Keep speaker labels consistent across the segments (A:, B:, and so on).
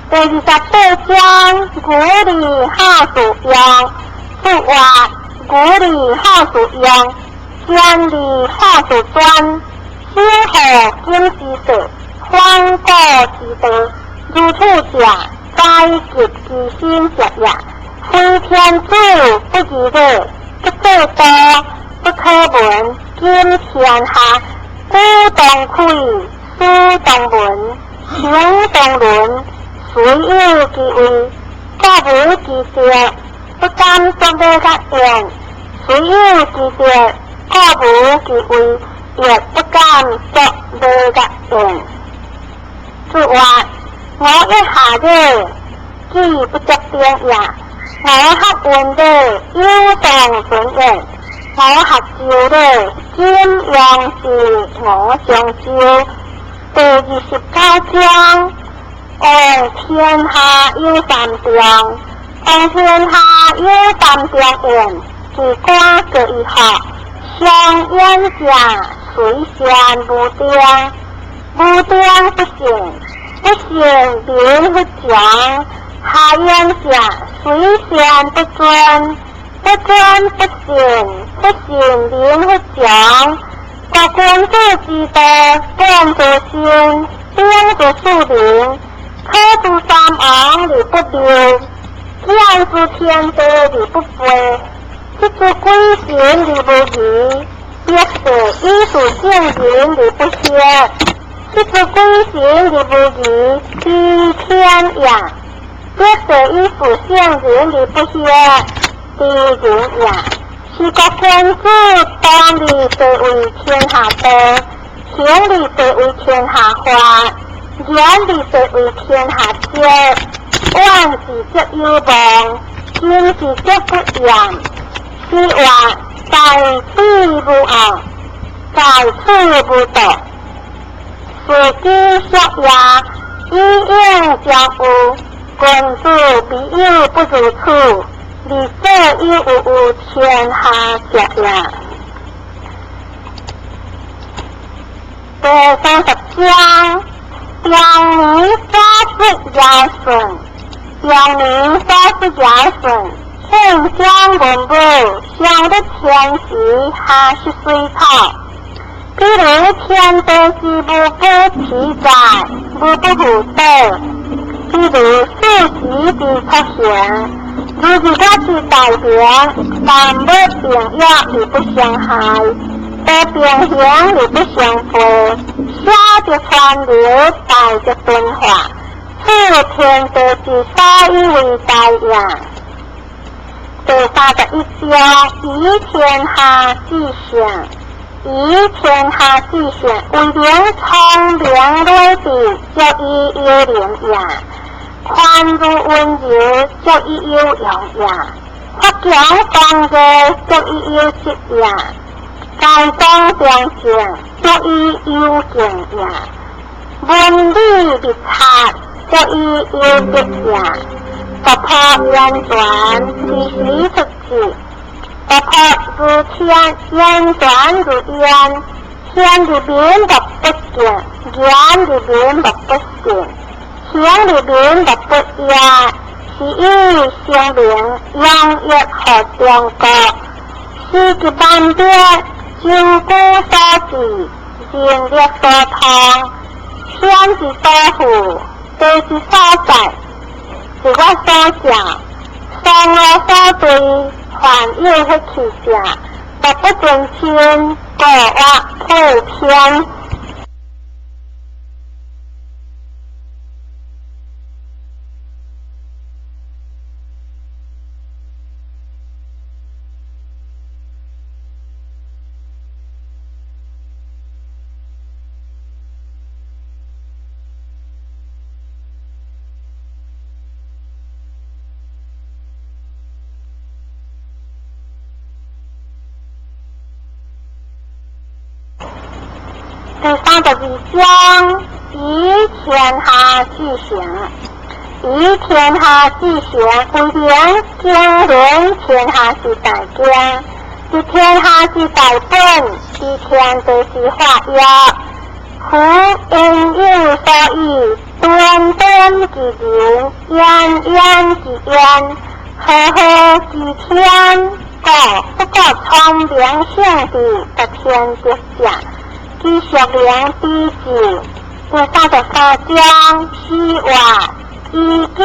A: 第28章，語利好事用，注曰：語利好事用，賢利好事專，守護金之術，反古之道，如此者，宰及其心者也。非天子不義禮，不制度，不可聞，今天下，舉當愧，思當聞，行當倫，雖有其位，故無其德，不敢作禮樂言；雖有其德，故無其位，亦不敢作禮樂言。注曰：吾欲下禮，己不足頂也；吾學文禮，有當尊焉；吾學周禮，今陽是吾上周。第29章，王天下有三長，王天下有三長焉，其官各一學，上遠者，雖善無定，無定不信，不信民不強；下遠者，雖善不尊，不尊不信，不信民不強。國君子之道，本乎心，秉乎庶民，可知三王而不謬，見諸天地而不悖，知諸鬼神而無疑，百世以事聖人而不惑，知諸鬼神而無疑，非天也；百世以事聖人而不惑，非人也。是國君子當立地為天下道，行立地為天下法，言立地為天下則。遠視則有望，近視則不厭。是曰：在彼無惡，在此無毒。事機說也，以應將有。君子必有不如此，而所有有有天下者也。第30章，表明所出尧舜，表明所出堯舜，獻相文武，相得天時，下是水草。比如天地之無不其在，無不覆道。比如四時之出現，如日月之大明，萬物並育而不相害，道並行而不相悖，小則川流，大則敦化，此天地之所以為大也。第31章，以天下至上，以天下至上，為能聰明睿智，足以有能也；寬如溫柔，足以有用也；發強剛毅，足以有德也；該當良政，足以有敬也；文理密察，足以有德也；突破言傳，時時出智；突破如天，言傳如煙，天之民莫不敬，言之民莫不信，行之民莫不厭。是以聲名揚溢予中國，時及萬變，周古所至，人力所通，天之所賦，地之所在，是我所成，喪我所對，凡有彼去者，莫不尊親，故曰普天。第32章，以天下至上，以天下至上，為能經綸天下之大經，知天下之大本，知天地之化育，寬夫言有所以，敦敦之仁，焉焉之焉，赫赫之天，故不過聰明聖智得天德者，其孰能比之？第34章，四話以景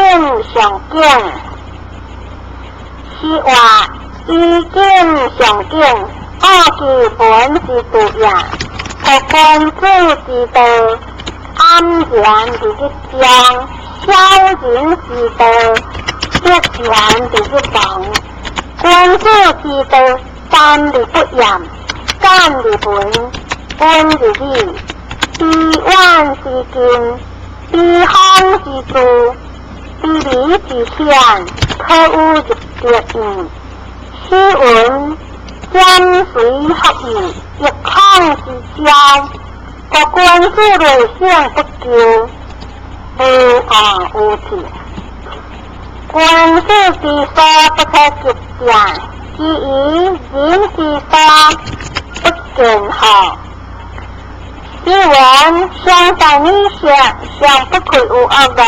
A: 象景，四話以景象景，奧其文之度也。托君子之道，黯然而日中；小人之道，寂然而日亡。君子之道，淡而不言，简而文，溫而理。比遠之近，比方之著，比微之顯，可與入德矣。斯文兼隨福義，抑恐之驕。故君子內省不疚，無惡無悌。君子之所不可及者，其余人之所不見乎？斯文上善女色，尚不愧有惡惡。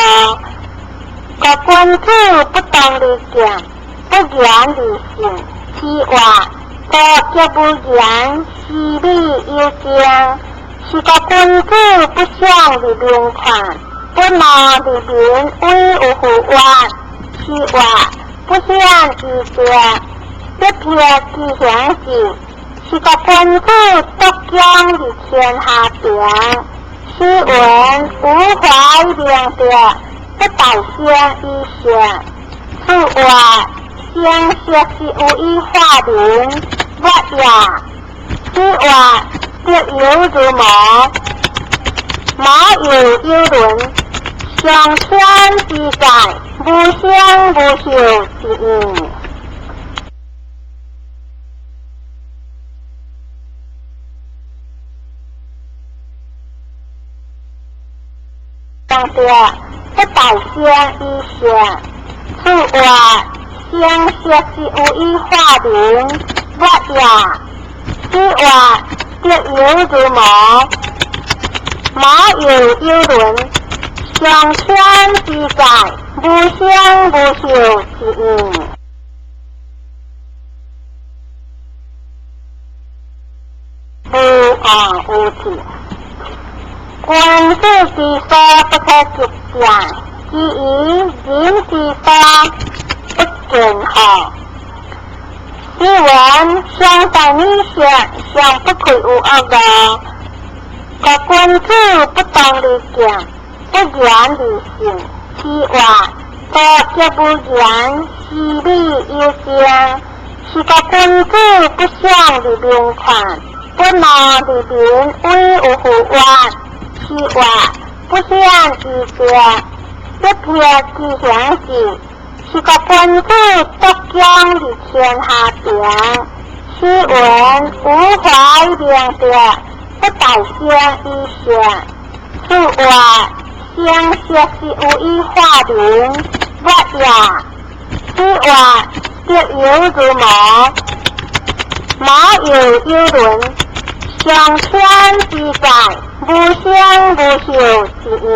A: 故君子不動而見，不言而勝。此話高則無言，思美有情。是故君子不想而明看，不怒而明威有乎曰。此話不顯而德，不撇其形志。是故君子獨將而天下平。斯文無懷明德，不待先以聖。此話聲色是有以化民，我也。此話德猶如毛，毛猶有倫，上天之在，無聲無息之音。德不待先以聖。此話聲色是有以化民，我也。此話德猶如毛，毛猶有倫，上天之在，無聲無息之音。無惡無悌。君子之所不可及者，其余人之所不見乎？斯文上善女色，尚不愧有惡惡。故君子不動而見，不言而勝。此話高則無言，思美有情。是故君子不想而明看，不怒而明威有乎曰。此話不顯而德，不撇其形志。是故君子獨將而天下平。斯文無懷明德，不待先以聖。此話聲色是有以化民，我也。此話德猶如毛，毛猶有倫，上天之在，無聲無息之音。